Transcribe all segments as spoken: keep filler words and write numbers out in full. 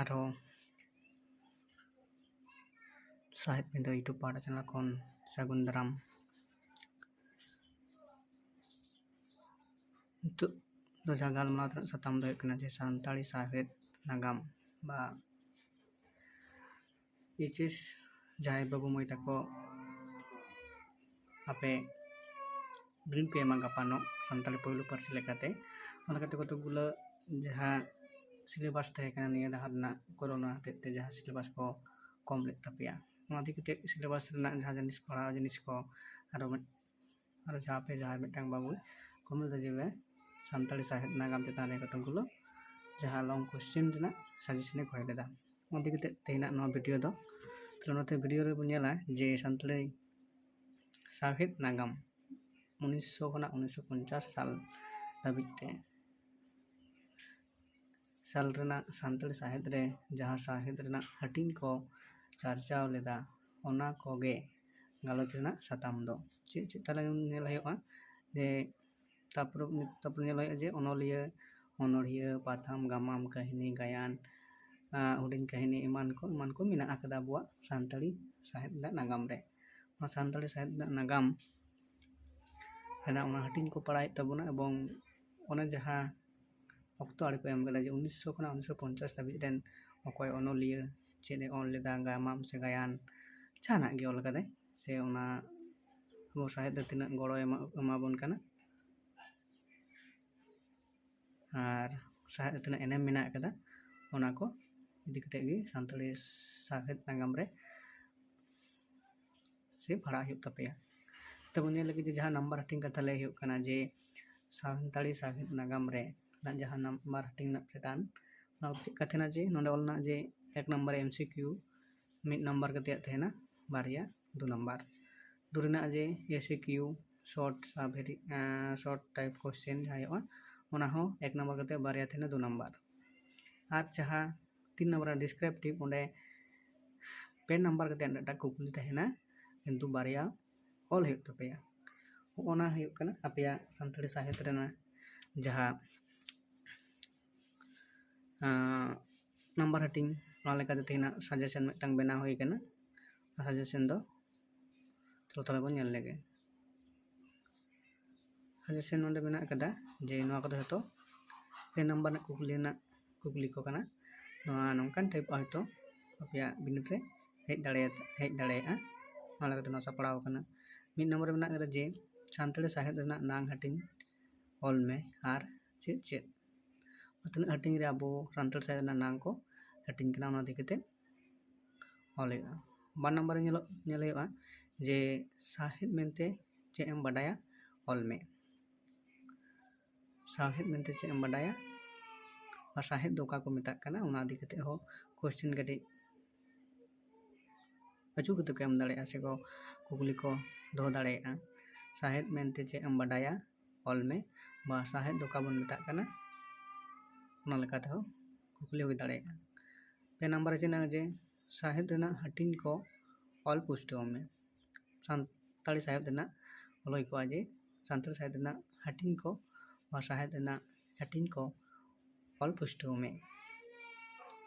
ᱟᱨᱦᱚᱸ ᱥᱟᱦᱮᱫ ᱵᱤᱱᱫᱟᱹ YouTube ᱯᱟᱦᱴᱟ ᱪᱮᱱᱮᱞ ᱠᱷᱚᱱ ᱥᱟᱹᱜᱩᱱ ᱫᱟᱨᱟᱢ᱾ ᱱᱤᱛᱚᱜ ᱫᱚ ᱡᱟᱦᱟᱸ ᱜᱟᱞᱢᱟᱨᱟᱣ ᱨᱮᱱᱟᱜ ᱥᱟᱛᱟᱢ ᱫᱚ ᱦᱩᱭᱩᱜ ᱠᱟᱱᱟ ᱡᱮ ᱥᱟᱱᱛᱟᱲᱤ ᱥᱟᱶᱦᱮᱫ ᱱᱟᱜᱟᱢ ᱵᱟ ᱮᱭᱤᱪ ᱮᱥ ᱡᱟᱦᱟᱸᱭ ᱵᱟᱹᱵᱩ ᱢᱟᱹᱭ ᱛᱟᱠᱚ ᱟᱯᱮ ᱵᱤᱱᱤᱰ ᱯᱮ ᱮᱢᱟ ᱜᱟᱯᱟᱱᱚᱜ ᱥᱟᱱᱛᱟᱲᱤ ᱯᱳᱭᱞᱳ ᱯᱟᱹᱨᱥᱤ ᱞᱮᱠᱟᱛᱮ, ᱚᱱᱟ ᱞᱮᱠᱟᱛᱮ ᱠᱚᱛᱚᱠ ᱜᱩᱞᱟᱹ ᱡᱟᱦᱟᱸ syllabus ᱛᱟᱦᱮᱸ ᱠᱟᱱᱟ ᱱᱤᱭᱟᱹ ᱫᱷᱟᱣ ᱨᱮᱱᱟᱜ ᱠᱳᱨᱳᱱᱟ ᱦᱚᱛᱮᱡ ᱛᱮ ᱡᱟᱦᱟᱸ syllabus ᱠᱚ ᱠᱚᱢ ᱞᱮᱫ ᱛᱟᱯᱮᱭᱟ, ᱚᱱᱟ ᱤᱫᱤ ᱠᱟᱛᱮ syllabus ᱨᱮᱱᱟᱜ ᱡᱟᱦᱟᱸ ᱡᱤᱱᱤᱥ ᱯᱟᱲᱦᱟᱣ ᱡᱤᱱᱤᱥ ᱠᱚ ᱟᱨᱚ ᱢᱤᱫ ᱟᱨᱚ ᱡᱟᱦᱟᱸ ᱯᱮ ᱡᱟᱦᱟᱸᱭ ᱢᱤᱫᱴᱟᱝ ᱵᱟᱹᱵᱩᱭ comment ᱞᱮᱫᱟ ᱡᱮ ᱥᱟᱱᱛᱟᱲᱤ ᱥᱟᱶᱦᱮᱫ ᱱᱟᱜᱟᱢ ᱪᱮᱛᱟᱱ ᱨᱮ ᱠᱚᱛᱚᱠ ᱜᱩᱞᱟᱹ ᱡᱟᱦᱟᱸ long question ᱨᱮᱱᱟᱜ suggestion ᱮ ᱠᱷᱚᱭ ᱞᱮᱫᱟ᱾ ᱚᱱᱟ ᱤᱫᱤ ᱠᱟᱛᱮ ᱛᱮᱦᱮᱧᱟᱜ ᱱᱚᱣᱟ video ᱫᱚ, ᱛᱟᱦᱞᱮ ᱱᱚᱛᱮ video ᱨᱮᱵᱚᱱ ᱧᱮᱞᱟ ᱡᱮ ᱥᱟᱱᱛᱟᱲᱤ ᱥᱟᱶᱦᱮᱫ ᱱᱟᱜᱟᱢ ᱩᱱᱤᱥᱥᱚ ᱠᱷᱚᱱᱟᱜ ᱩᱱᱤᱥᱥᱚ ᱯᱚᱧᱪᱟᱥ ᱥᱟᱞ ᱫᱷᱟᱹᱵᱤᱡ ᱛᱮ ᱥᱟᱞ ᱨᱮᱱᱟᱜ ᱥᱟᱱᱛᱟᱲᱤ ᱥᱟᱶᱦᱮᱫ ᱨᱮ ᱡᱟᱦᱟᱸ ᱥᱟᱶᱦᱮᱫ ᱨᱮᱱᱟᱜ ᱦᱟᱹᱴᱤᱧ ᱠᱚ ᱪᱟᱨᱪᱟᱣ ᱞᱮᱫᱟ, ᱚᱱᱟ ᱠᱚᱜᱮ ᱜᱟᱞᱚᱪ ᱨᱮᱱᱟᱜ ᱥᱟᱛᱟᱢ ᱫᱚ᱾ ᱪᱮᱫ ᱪᱮᱫ ᱛᱟᱦᱞᱮ ᱧᱮᱞ ᱦᱩᱭᱩᱜᱼᱟ ᱡᱮ ᱛᱟᱨᱯᱚᱨᱮ, ᱛᱟᱨᱯᱚᱨᱮ ᱧᱮᱞ ᱦᱩᱭᱩᱜᱼᱟ ᱡᱮ ᱚᱱᱚᱞᱤᱭᱟᱹ, ᱚᱱᱚᱲᱦᱤᱭᱟᱹ, ᱯᱟᱛᱷᱟᱢ, ᱜᱟᱢᱟᱢ, ᱠᱟᱹᱦᱱᱤ, ᱜᱟᱭᱟᱱ, ᱟᱸ, ᱦᱩᱰᱤᱧ ᱠᱟᱹᱦᱱᱤ ᱮᱢᱟᱱ ᱠᱚ, ᱮᱢᱟᱱ ᱠᱚ ᱢᱮᱱᱟᱜ ᱟᱠᱟᱫᱟ ᱟᱵᱚᱣᱟᱜ ᱥᱟᱱᱛᱟᱲᱤ ᱥᱟᱶᱦᱮᱫ ᱨᱮᱱᱟᱜ ᱱᱟᱜᱟᱢ ᱨᱮ᱾ ᱚᱱᱟ ᱥᱟᱱᱛᱟᱲᱤ ᱥᱟᱶᱦᱮᱫ ᱨᱮᱱᱟᱜ ᱱᱟᱜᱟᱢ ᱨᱮᱱᱟᱜ ᱚᱱᱟ ᱦᱟᱹᱴᱤᱧ ᱠᱚ ᱯᱟᱲᱦᱟᱣᱮᱫ ᱛᱟᱵᱚᱱᱟ, ᱮᱵᱚᱝ ᱚᱱᱟ ᱡᱟᱦᱟᱸ ᱚᱠᱛᱚ ᱟᱹᱨᱤ ᱠᱚ ᱮᱢ ᱠᱟᱫᱟ ᱡᱮ ᱩᱱᱤᱥᱥᱚ ᱠᱷᱚᱱᱟᱜ ᱩᱱᱤᱥᱥᱚ ᱯᱚᱧᱪᱟᱥ ᱫᱷᱟᱹᱵᱤᱡ ᱨᱮᱱ ᱚᱠᱚᱭ ᱚᱱᱚᱞᱤᱭᱟᱹ ᱪᱮᱫ ᱮ ᱚᱞ ᱞᱮᱫᱟ, ᱜᱟᱢᱟᱢ ᱥᱮ ᱜᱟᱭᱟᱱ ᱡᱟᱦᱟᱱᱟᱜ ᱜᱮ ᱚᱞ ᱠᱟᱫᱟᱭ, ᱥᱮ ᱚᱱᱟ ᱟᱵᱚ ᱥᱟᱶᱦᱮᱫ ᱨᱮ ᱛᱤᱱᱟᱹᱜ ᱜᱚᱲᱚᱭ ᱮᱢᱟ, ᱮᱢᱟᱵᱚᱱ ᱠᱟᱱᱟ, ᱟᱨ ᱥᱟᱶᱦᱮᱫ ᱨᱮ ᱛᱤᱱᱟᱹᱜ ᱮᱱᱮᱢ ᱢᱮᱱᱟᱜ ᱠᱟᱫᱟ, ᱚᱱᱟ ᱠᱚ ᱤᱫᱤ ᱠᱟᱛᱮ ᱜᱮ ᱥᱟᱱᱛᱟᱲᱤ ᱥᱟᱶᱦᱮᱫ ᱱᱟᱜᱟᱢ ᱨᱮ ᱥᱮ ᱯᱟᱲᱦᱟᱜ ᱦᱩᱭᱩᱜ ᱛᱟᱯᱮᱭᱟ᱾ ᱛᱚᱵᱮ ᱧᱮᱞ ᱞᱟᱹᱜᱤᱫ ᱡᱮ ᱡᱟᱦᱟᱸ ᱱᱟᱢᱵᱟᱨ ᱦᱟᱹᱴᱤᱧ ᱠᱟᱛᱷᱟ ᱞᱟᱹᱭ ᱦᱩᱭᱩᱜ ᱠᱟᱱᱟ ᱡᱮ ᱥᱟᱱᱛᱟᱲᱤ ᱥᱟᱶᱦᱮᱫ ᱱᱟᱜᱟᱢ ᱨᱮ ᱨᱮᱱᱟᱜ ᱡᱟᱦᱟᱸ ᱱᱟᱢᱵᱟᱨ ᱦᱟᱹᱴᱤᱧ ᱨᱮᱱᱟᱜ pattern, ᱚᱱᱟ ᱫᱚ ᱪᱮᱫ ᱠᱟ ᱛᱟᱦᱮᱱᱟ ᱡᱮ ᱱᱚᱰᱮ ᱚᱞ ᱨᱮᱱᱟᱜ ᱡᱮ ᱮᱠ ᱱᱟᱢᱵᱟᱨ ᱮᱢ ᱥᱤ ᱠᱤᱭᱩ ᱢᱤᱫ ᱱᱟᱢᱵᱟᱨ ᱠᱟᱛᱮ ᱛᱟᱦᱮᱱᱟ, ᱵᱟᱨᱭᱟ ᱫᱩ ᱱᱟᱢᱵᱟᱨ᱾ ᱫᱩ ᱨᱮᱱᱟᱜ ᱡᱮ ᱮ ᱥᱤ ᱠᱤᱭᱩ short ᱥᱟ ᱵᱷᱮᱨᱤ, ᱟᱸ, short type question ᱡᱟᱦᱟᱸ ᱦᱩᱭᱩᱜᱼᱟ, ᱚᱱᱟ ᱦᱚᱸ ᱮᱠ ᱱᱟᱢᱵᱟᱨ ᱠᱟᱛᱮ ᱵᱟᱨᱭᱟ ᱛᱟᱦᱮᱱᱟ, ᱫᱩ ᱱᱟᱢᱵᱟᱨ᱾ ᱟᱨ ᱡᱟᱦᱟᱸ ᱛᱤᱱ ᱱᱟᱢᱵᱟᱨ ᱨᱮᱱᱟᱜ descriptive, ᱚᱸᱰᱮ ᱯᱮ ᱱᱟᱢᱵᱟᱨ ᱠᱟᱛᱮ ᱢᱤᱫᱴᱟᱝ ᱠᱩᱠᱞᱤ ᱛᱟᱦᱮᱱᱟ, ᱠᱤᱱᱛᱩ ᱵᱟᱨᱭᱟ ᱚᱞ ᱦᱩᱭᱩᱜ ᱛᱟᱯᱮᱭᱟ᱾ ᱚᱱᱟ ᱦᱩᱭᱩᱜ ᱠᱟᱱᱟ ᱟᱯᱮᱭᱟᱜ ᱥᱟᱱᱛᱟᱲᱤ ᱥᱟᱶᱦᱮᱫ ᱨᱮᱱᱟᱜ ᱡᱟᱦᱟᱸ, ᱟᱸ, ᱱᱟᱢᱵᱟᱨ ᱦᱟᱹᱴᱤᱧ, ᱚᱱᱟ ᱞᱮᱠᱟᱛᱮ ᱛᱮᱦᱮᱧᱟᱜ ᱥᱟᱡᱮᱥᱚᱱ ᱢᱤᱫᱴᱟᱝ ᱵᱮᱱᱟᱣ ᱦᱩᱭ ᱠᱟᱱᱟ᱾ ᱥᱟᱡᱮᱥᱚᱱ ᱫᱚ ᱪᱚᱞᱚ ᱛᱟᱦᱚᱞᱮ ᱵᱚᱱ ᱧᱮᱞ ᱞᱮᱜᱮ᱾ ᱥᱟᱡᱮᱥᱚᱱ ᱱᱚᱰᱮ ᱢᱮᱱᱟᱜ ᱟᱠᱟᱫᱟ ᱡᱮ ᱱᱚᱣᱟ ᱠᱚᱫᱚ ᱦᱚᱭᱛᱳ ᱯᱮ ᱱᱟᱢᱵᱟᱨ ᱨᱮᱱᱟᱜ ᱠᱩᱠᱞᱤ ᱨᱮᱱᱟᱜ ᱠᱩᱠᱞᱤ ᱠᱚ ᱠᱟᱱᱟ᱾ ᱱᱚᱣᱟ ᱱᱚᱝᱠᱟᱱ ᱴᱟᱭᱤᱯ ᱦᱚᱭᱛᱳ ᱟᱯᱮᱭᱟᱜ ᱵᱤᱱᱤᱰ ᱨᱮ ᱦᱮᱡ ᱫᱟᱲᱮᱭᱟᱜ ᱦᱮᱡ ᱫᱟᱲᱮᱭᱟᱜᱼᱟ᱾ ᱚᱱᱟ ᱞᱮᱠᱟᱛᱮ ᱱᱚᱣᱟ ᱥᱟᱯᱲᱟᱣ ᱟᱠᱟᱱᱟ᱾ ᱢᱤᱫ ᱱᱚᱢᱵᱚᱨ ᱨᱮ ᱢᱮᱱᱟᱜ ᱟᱠᱟᱫᱟ ᱡᱮ ᱥᱟᱱᱛᱟᱲᱤ ᱥᱟᱶᱦᱮᱫ ᱨᱮᱱᱟᱜ ᱱᱟᱝ ᱦᱟᱹᱴᱤᱧ ᱚᱞ ᱢᱮ ᱟᱨ ᱪᱮᱫ ᱪᱮᱫ ᱛᱤᱱᱟᱹᱜ ᱦᱟᱹᱴᱤᱧ ᱨᱮ ᱟᱵᱚ ᱥᱟᱱᱛᱟᱲ ᱥᱟᱶᱦᱮᱫ ᱨᱮᱱᱟᱜ ᱱᱟᱝ ᱠᱚ ᱦᱟᱹᱴᱤᱧ ᱠᱟᱱᱟ, ᱚᱱᱟ ᱤᱫᱤ ᱠᱟᱛᱮ ᱚᱞ ᱦᱩᱭᱩᱜᱼᱟ᱾ ᱵᱟᱨ ᱱᱟᱢᱵᱟᱨ ᱨᱮ ᱧᱮᱞᱚᱜ ᱧᱮᱞ ᱦᱩᱭᱩᱜᱼᱟ ᱡᱮ ᱥᱟᱶᱦᱮᱫ ᱢᱮᱱᱛᱮ ᱪᱮᱫ ᱮᱢ ᱵᱟᱰᱟᱭᱟ, ᱚᱞ ᱢᱮ᱾ ᱥᱟᱶᱦᱮᱫ ᱢᱮᱱᱛᱮ ᱪᱮᱫ ᱮᱢ ᱵᱟᱰᱟᱭᱟ ᱟᱨ ᱥᱟᱶᱦᱮᱫ ᱫᱚ ᱚᱠᱟ ᱠᱚ ᱢᱮᱛᱟᱜ ᱠᱟᱱᱟ, ᱚᱱᱟ ᱤᱫᱤ ᱠᱟᱛᱮ ᱦᱚᱸ ᱠᱚᱥᱪᱮᱱ ᱠᱟᱹᱴᱤᱡ ᱟᱹᱪᱩ ᱠᱟᱛᱮ ᱠᱚ ᱮᱢ ᱫᱟᱲᱮᱭᱟᱜᱼᱟ ᱥᱮ ᱠᱚ ᱠᱩᱠᱞᱤ ᱠᱚ ᱫᱚᱦᱚ ᱫᱟᱲᱮᱭᱟᱜᱼᱟ᱾ ᱥᱟᱶᱦᱮᱫ ᱢᱮᱱᱛᱮ ᱪᱮᱫ ᱮᱢ ᱵᱟᱰᱟᱭᱟ, ᱚᱞ ᱢᱮ, ᱵᱟ ᱥᱟᱶᱦᱮᱫ ᱫᱚ ᱚᱠᱟ ᱵᱚᱱ ᱢᱮᱛᱟᱜ ᱠᱟᱱᱟ, ᱚᱱᱟ ᱞᱮᱠᱟ ᱛᱮᱦᱚᱸ ᱠᱩᱠᱞᱤ ᱦᱩᱭ ᱫᱟᱲᱮᱭᱟᱜᱼᱟ᱾ ᱯᱮ ᱱᱟᱢᱵᱟᱨ ᱨᱮ ᱪᱮᱫ ᱢᱮᱱᱟᱜᱼᱟ ᱡᱮ ᱥᱟᱶᱦᱮᱫ ᱨᱮᱱᱟᱜ ᱦᱟᱹᱴᱤᱧ ᱠᱚ ᱚᱞ ᱯᱩᱥᱴᱟᱹᱣ ᱢᱮ᱾ ᱥᱟᱱᱛᱟᱲᱤ ᱥᱟᱶᱦᱮᱫ ᱨᱮᱱᱟᱜ ᱚᱞ ᱦᱩᱭ ᱠᱚᱜᱼᱟ ᱡᱮ ᱥᱟᱱᱛᱟᱲᱤ ᱥᱟᱶᱦᱮᱫ ᱨᱮᱱᱟᱜ ᱦᱟᱹᱴᱤᱧ ᱠᱚ ᱵᱟ ᱥᱟᱶᱦᱮᱫ ᱨᱮᱱᱟᱜ ᱦᱟᱹᱴᱤᱧ ᱠᱚ ᱚᱞ ᱯᱩᱥᱴᱟᱹᱣ ᱢᱮ᱾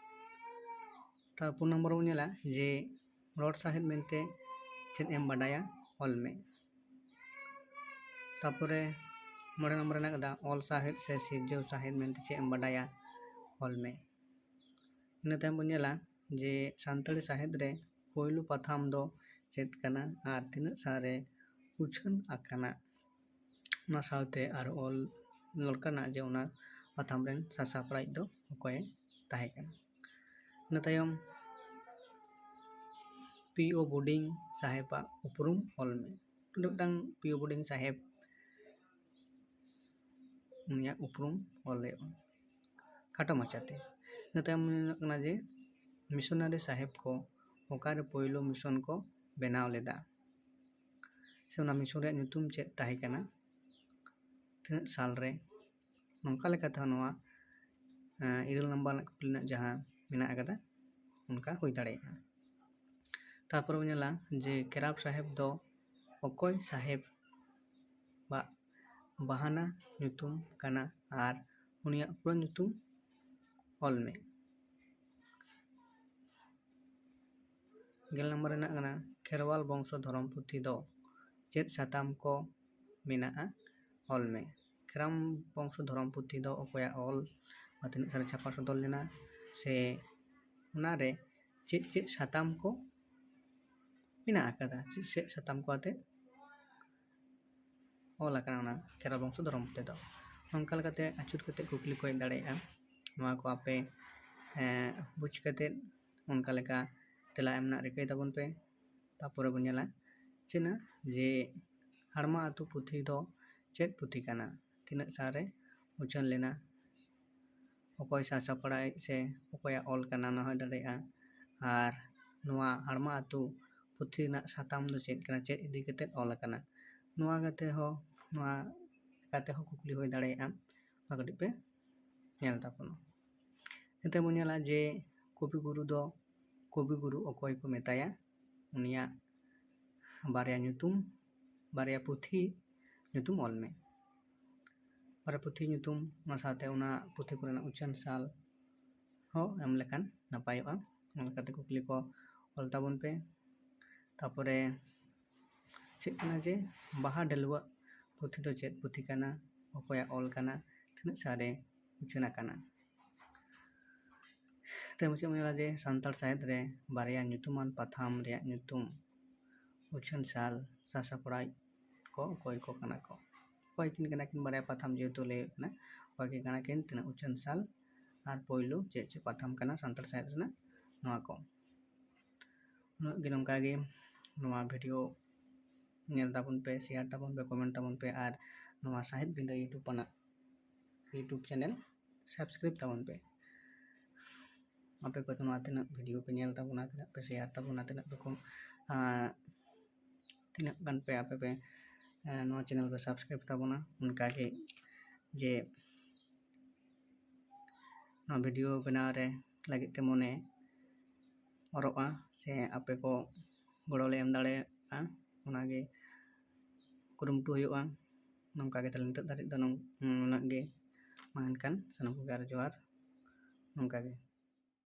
ᱛᱟᱨᱯᱚᱨ ᱱᱚᱢᱵᱚᱨ ᱵᱚᱱ ᱧᱮᱞᱟ ᱡᱮ ᱨᱚᱲ ᱥᱟᱶᱦᱮᱫ ᱢᱮᱱᱛᱮ ᱪᱮᱫ ᱮᱢ ᱵᱟᱰᱟᱭᱟ, ᱚᱞ ᱢᱮ᱾ ᱛᱟᱨᱯᱚᱨᱮ ᱢᱚᱬᱮ ᱱᱚᱢᱵᱚᱨ ᱨᱮ ᱢᱮᱱᱟᱜ ᱟᱠᱟᱫᱟ ᱚᱞ ᱥᱟᱶᱦᱮᱫ ᱥᱮ ᱥᱤᱨᱡᱟᱹᱣ ᱥᱟᱶᱦᱮᱫ ᱢᱮᱱᱛᱮ ᱪᱮᱫ ᱮᱢ ᱵᱟᱰᱟᱭᱟ, ᱚᱞ ᱢᱮ᱾ ᱤᱱᱟᱹ ᱛᱟᱭᱚᱢ ᱵᱚᱱ ᱧᱮᱞᱟ ᱡᱮ ᱥᱟᱱᱛᱟᱲᱤ ᱥᱟᱶᱦᱮᱫ ᱨᱮ ᱯᱳᱭᱞᱳ ᱯᱟᱛᱷᱟᱢ ᱫᱚ ᱪᱮᱫ ᱠᱟᱱᱟ ᱟᱨ ᱛᱤᱱᱟᱹᱜ ᱥᱟᱞ ᱨᱮ ᱩᱪᱷᱟᱹᱱ ᱟᱠᱟᱱᱟ᱾ ᱚᱱᱟ ᱥᱟᱶᱛᱮ ᱟᱨ ᱚᱞ ᱞᱮᱠᱟᱱᱟᱜ ᱡᱮ ᱚᱱᱟ ᱯᱟᱛᱷᱟᱢ ᱨᱮᱱ ᱥᱟᱥᱟᱯᱲᱟᱣᱤᱡ ᱫᱚ ᱚᱠᱚᱭᱮ ᱛᱟᱦᱮᱸ ᱠᱟᱱᱟ᱾ ᱤᱱᱟᱹ ᱛᱟᱭᱚᱢ ᱯᱤ ᱳ ᱵᱳᱰᱤᱝ ᱥᱟᱦᱮᱵᱟᱜ ᱩᱯᱨᱩᱢ ᱚᱞ ᱢᱮ᱾ ᱚᱸᱰᱮ ᱢᱤᱫᱴᱟᱝ ᱯᱤ ᱳ ᱵᱳᱰᱤᱝ ᱥᱟᱦᱮᱵ, ᱩᱱᱤᱭᱟᱜ ᱩᱯᱨᱩᱢ ᱚᱞ ᱦᱩᱭᱩᱜᱼᱟ ᱠᱷᱟᱴᱚ ᱢᱟᱪᱷᱟᱛᱮ᱾ ᱤᱱᱟᱹ ᱛᱟᱭᱚᱢ ᱧᱮᱞᱚᱜ ᱠᱟᱱᱟ ᱡᱮ ᱢᱤᱥᱚᱱᱟᱨᱤ ᱥᱟᱦᱮᱵ ᱠᱚ ᱚᱠᱟᱨᱮ ᱯᱳᱭᱞᱳ ᱢᱤᱥᱚᱱ ᱠᱚ ᱵᱮᱱᱟᱣ ᱞᱮᱫᱟ, ᱥᱮ ᱚᱱᱟ ᱢᱤᱥᱚᱱ ᱨᱮᱭᱟᱜ ᱧᱩᱛᱩᱢ ᱪᱮᱫ ᱛᱟᱦᱮᱸ ᱠᱟᱱᱟ, ᱛᱤᱱᱟᱹᱜ ᱥᱟᱞ ᱨᱮ, ᱱᱚᱝᱠᱟ ᱞᱮᱠᱟᱛᱮ ᱦᱚᱸ ᱱᱚᱣᱟ, ᱮᱸ, ᱤᱨᱟᱹᱞ ᱱᱟᱢᱵᱟᱨ ᱨᱮᱱᱟᱜ ᱠᱩᱠᱞᱤ ᱨᱮᱱᱟᱜ ᱡᱟᱦᱟᱸ ᱢᱮᱱᱟᱜ ᱟᱠᱟᱫᱟ, ᱚᱱᱠᱟ ᱦᱩᱭ ᱫᱟᱲᱮᱭᱟᱜᱼᱟ᱾ ᱛᱟᱨᱯᱚᱨᱮ ᱵᱚᱱ ᱧᱮᱞᱟ ᱡᱮ ᱠᱮᱨᱟᱵ ᱥᱟᱦᱮᱵ ᱫᱚ ᱚᱠᱚᱭ ᱥᱟᱦᱮᱵ ᱵᱟᱜ ᱵᱟᱦᱟᱱᱟ ᱧᱩᱛᱩᱢ ᱠᱟᱱᱟ ᱟᱨ ᱩᱱᱤᱭᱟᱜ ᱯᱩᱨᱟᱹ ᱧᱩᱛᱩᱢ ᱚᱞ ᱢᱮ᱾ ᱜᱮᱞ ᱱᱚᱢᱵᱚᱨ ᱨᱮᱱᱟᱜ ᱠᱟᱱᱟ, ᱠᱷᱮᱨᱣᱟᱞ ᱵᱚᱝᱥᱚ ᱫᱷᱚᱨᱚᱢ ᱯᱩᱛᱷᱤ ᱫᱚ ᱪᱮᱫ ᱥᱟᱛᱟᱢ ᱠᱚ ᱢᱮᱱᱟᱜᱼᱟ? ᱚᱞ ᱢᱮ᱾ ᱠᱷᱮᱨᱣᱟᱞ ᱵᱚᱝᱥᱚ ᱫᱷᱚᱨᱚᱢ ᱯᱩᱛᱷᱤ ᱫᱚ ᱚᱠᱚᱭᱟᱜ ᱚᱞ, ᱟᱨ ᱛᱤᱱᱟᱹᱜ ᱥᱟᱞ ᱨᱮ ᱪᱷᱟᱯᱟ ᱥᱚᱫᱚᱨ ᱞᱮᱱᱟ, ᱥᱮ ᱚᱱᱟᱨᱮ ᱪᱮᱫ ᱪᱮᱫ ᱥᱟᱛᱟᱢ ᱠᱚ ᱢᱮᱱᱟᱜ ᱟᱠᱟᱫᱟ, ᱪᱮᱫ ᱪᱮᱫ ᱥᱟᱛᱟᱢ ᱠᱚ ᱟᱛᱮ ᱚᱞ ᱟᱠᱟᱱᱟ ᱚᱱᱟ ᱠᱷᱮᱨᱣᱟᱞ ᱵᱚᱝᱥᱚ ᱫᱷᱚᱨᱚᱢ ᱯᱩᱛᱷᱤ ᱫᱚ᱾ ᱚᱱᱠᱟ ᱞᱮᱠᱟᱛᱮ ᱟᱹᱪᱩᱨ ᱠᱟᱛᱮ ᱠᱩᱠᱞᱤ ᱠᱚ ᱦᱮᱡ ᱫᱟᱲᱮᱭᱟᱜᱼᱟ᱾ ᱱᱚᱣᱟ ᱠᱚ ᱟᱯᱮ, ᱮᱸ, ᱵᱩᱡᱽ ᱠᱟᱛᱮ ᱚᱱᱠᱟ ᱞᱮᱠᱟ ᱛᱮᱞᱟ ᱮᱢ ᱨᱮᱱᱟᱜ ᱨᱤᱠᱟᱹᱭ ᱛᱟᱵᱚᱱ ᱯᱮ᱾ ᱛᱟᱯᱚᱨᱮ ᱵᱚᱱ ᱧᱮᱞᱟ ᱪᱮᱫ ᱱᱟ ᱡᱮ ᱦᱟᱲᱢᱟ ᱟᱹᱛᱩ ᱯᱩᱛᱷᱤ ᱫᱚ ᱪᱮᱫ ᱯᱩᱛᱷᱤ ᱠᱟᱱᱟ, ᱛᱤᱱᱟᱹᱜ ᱥᱟᱞ ᱨᱮ ᱩᱪᱷᱟᱹᱱ ᱞᱮᱱᱟ, ᱚᱠᱚᱭ ᱥᱟᱥᱟᱯᱲᱟᱣᱤᱡ ᱥᱮ ᱚᱠᱚᱭᱟᱜ ᱚᱞ ᱠᱟᱱᱟ, ᱚᱱᱟ ᱦᱚᱸ ᱫᱟᱲᱮᱭᱟᱜᱼᱟ᱾ ᱟᱨ ᱱᱚᱣᱟ ᱦᱟᱲᱢᱟ ᱟᱹᱛᱩ ᱯᱩᱛᱷᱤ ᱨᱮᱱᱟᱜ ᱥᱟᱛᱟᱢ ᱫᱚ ᱪᱮᱫ ᱠᱟᱱᱟ, ᱪᱮᱫ ᱤᱫᱤ ᱠᱟᱛᱮᱫ ᱚᱞ ᱟᱠᱟᱱᱟ, ᱱᱚᱣᱟ ᱠᱟᱛᱮ ᱦᱚᱸ, ᱱᱚᱣᱟ ᱠᱟᱛᱮ ᱦᱚᱸ ᱠᱩᱠᱞᱤ ᱦᱩᱭ ᱫᱟᱲᱮᱭᱟᱜᱼᱟ᱾ ᱚᱱᱟ ᱠᱟᱹᱴᱤᱡ ᱯᱮ ᱧᱮᱞ ᱛᱟᱵᱚᱱᱟ᱾ ᱮᱱᱛᱮ ᱵᱚᱱ ᱧᱮᱞᱟ ᱡᱮ ᱠᱚᱵᱤ ᱜᱩᱨᱩ ᱫᱚ, ᱠᱚᱵᱤ ᱜᱩᱨᱩ ᱚᱠᱚᱭ ᱠᱚ ᱢᱮᱛᱟᱭᱟ, ᱩᱱᱤᱭᱟᱜ ᱵᱟᱨᱭᱟ ᱧᱩᱛᱩᱢ, ᱵᱟᱨᱭᱟ ᱯᱩᱛᱷᱤ ᱧᱩᱛᱩᱢ ᱚᱞ ᱢᱮ᱾ ᱵᱟᱨᱭᱟ ᱯᱩᱛᱷᱤ ᱧᱩᱛᱩᱢ, ᱚᱱᱟ ᱥᱟᱶᱛᱮ ᱚᱱᱟ ᱯᱩᱛᱷᱤ ᱠᱚᱨᱮᱱᱟᱜ ᱩᱪᱷᱟᱹᱱ ᱥᱟᱞ ᱦᱚᱸ ᱮᱢ ᱞᱮᱠᱷᱟᱱ ᱱᱟᱯᱟᱭᱚᱜᱼᱟ᱾ ᱚᱱᱟ ᱞᱮᱠᱟᱛᱮ ᱠᱩᱠᱞᱤ ᱠᱚ ᱚᱞ ᱛᱟᱵᱚᱱ ᱯᱮ᱾ ᱛᱟᱯᱚᱨᱮ ᱪᱮᱫ ᱠᱟᱱᱟ ᱡᱮ ᱵᱟᱦᱟ ᱰᱟᱹᱞᱩᱣᱟᱹᱜ ᱯᱩᱛᱷᱤ ᱫᱚ ᱪᱮᱫ ᱯᱩᱛᱷᱤ ᱠᱟᱱᱟ, ᱚᱠᱚᱭᱟᱜ ᱚᱞ ᱠᱟᱱᱟ, ᱛᱤᱱᱟᱹᱜ ᱥᱟᱞ ᱨᱮ ᱩᱪᱷᱟᱹᱱ ᱟᱠᱟᱱᱟ? ᱛᱮ ᱢᱩᱪᱟᱹᱫ ᱧᱮᱞᱟ ᱡᱮ ᱥᱟᱱᱛᱟᱲ ᱥᱟᱶᱦᱮᱫ ᱨᱮ ᱵᱟᱨᱭᱟ ᱧᱩᱛᱩᱢᱟᱱ ᱯᱟᱛᱷᱟᱢ ᱨᱮᱭᱟᱜ ᱧᱩᱛᱩᱢ, ᱩᱪᱷᱟᱹᱱ ᱥᱟᱞ, ᱥᱟᱥᱟᱯᱲᱟᱣᱤᱡ ᱠᱚ ᱚᱠᱚᱭ ᱠᱚ ᱠᱟᱱᱟ ᱠᱚ? ᱚᱠᱚᱭ ᱠᱤᱱ ᱠᱟᱱᱟ ᱠᱤᱱ? ᱵᱟᱨᱭᱟ ᱯᱟᱛᱷᱟᱢ ᱡᱮᱦᱮᱛᱩ ᱞᱟᱹᱭ ᱦᱩᱭᱩᱜ ᱠᱟᱱᱟ, ᱚᱠᱚᱭ ᱠᱤᱱ ᱠᱟᱱᱟ ᱠᱤᱱ, ᱛᱤᱱᱟᱹᱜ ᱩᱪᱷᱟᱹᱱ ᱥᱟᱞ, ᱟᱨ ᱯᱳᱭᱞᱳ ᱪᱮᱫ ᱪᱮᱫ ᱯᱟᱛᱷᱟᱢ ᱠᱟᱱᱟ ᱥᱟᱱᱛᱟᱲ ᱥᱟᱶᱦᱮᱫ ᱨᱮᱱᱟᱜ, ᱱᱚᱣᱟ ᱠᱚ᱾ ᱩᱱᱟᱹᱜ ᱜᱮ, ᱱᱚᱝᱠᱟ ᱜᱮ ᱱᱚᱣᱟ video ᱧᱮᱞ ᱛᱟᱵᱚᱱ ᱯᱮ, share ᱛᱟᱵᱚᱱ ᱯᱮ, comment ᱛᱟᱵᱚᱱ ᱯᱮ, ᱟᱨ ᱱᱚᱣᱟ ᱥᱟᱦᱮᱫ ᱵᱤᱸᱫᱟᱹ YouTube ᱟᱱᱟᱜ YouTube channel subscribe ᱛᱟᱵᱚᱱ ᱯᱮ᱾ ᱟᱯᱮ ᱠᱚ ᱱᱚᱣᱟ ᱛᱤᱱᱟᱹᱜ video ᱯᱮ ᱧᱮᱞ ᱛᱟᱵᱚᱱᱟ, ᱛᱤᱱᱟᱹᱜ ᱯᱮ share ᱛᱟᱵᱚᱱᱟ, ᱛᱤᱱᱟᱹᱜ ᱯᱮ ᱠᱚᱢ-, ᱟᱸ, ᱛᱤᱱᱟᱹᱜ ᱜᱟᱱ ᱯᱮ ᱟᱯᱮ ᱯᱮ, ᱟᱸ, ᱱᱚᱣᱟ channel ᱯᱮ subscribe ᱛᱟᱵᱚᱱᱟ, ᱚᱱᱠᱟ ᱜᱮ ᱡᱮ ᱱᱚᱣᱟ video ᱵᱮᱱᱟᱣ ᱨᱮ ᱞᱟᱹᱜᱤᱫ ᱛᱮ ᱢᱚᱱᱮ ᱚᱨᱚᱜᱼᱟ, ᱥᱮ ᱟᱯᱮ ᱠᱚ ᱜᱚᱲᱚ ᱞᱮ ᱮᱢ ᱫᱟᱲᱮᱭᱟᱜᱼᱟ, ᱚᱱᱟᱜᱮ ᱠᱩᱨᱩᱢᱩᱴᱩ ᱦᱩᱭᱩᱜᱼᱟ᱾ ᱱᱚᱝᱠᱟ ᱜᱮ ᱛᱟᱦᱞᱮ ᱱᱤᱛᱚᱜ ᱫᱷᱟᱹᱨᱤᱡ ᱫᱚ ᱱᱚᱝ-, ᱱᱩᱱᱟᱹᱜ ᱜᱮ᱾ ᱢᱟ ᱮᱱᱠᱷᱟᱱ ᱥᱟᱱᱟᱢ ᱠᱚᱜᱮ ᱟᱨ ᱡᱚᱦᱟᱨ, ᱱᱚᱝᱠᱟ ᱜᱮ᱾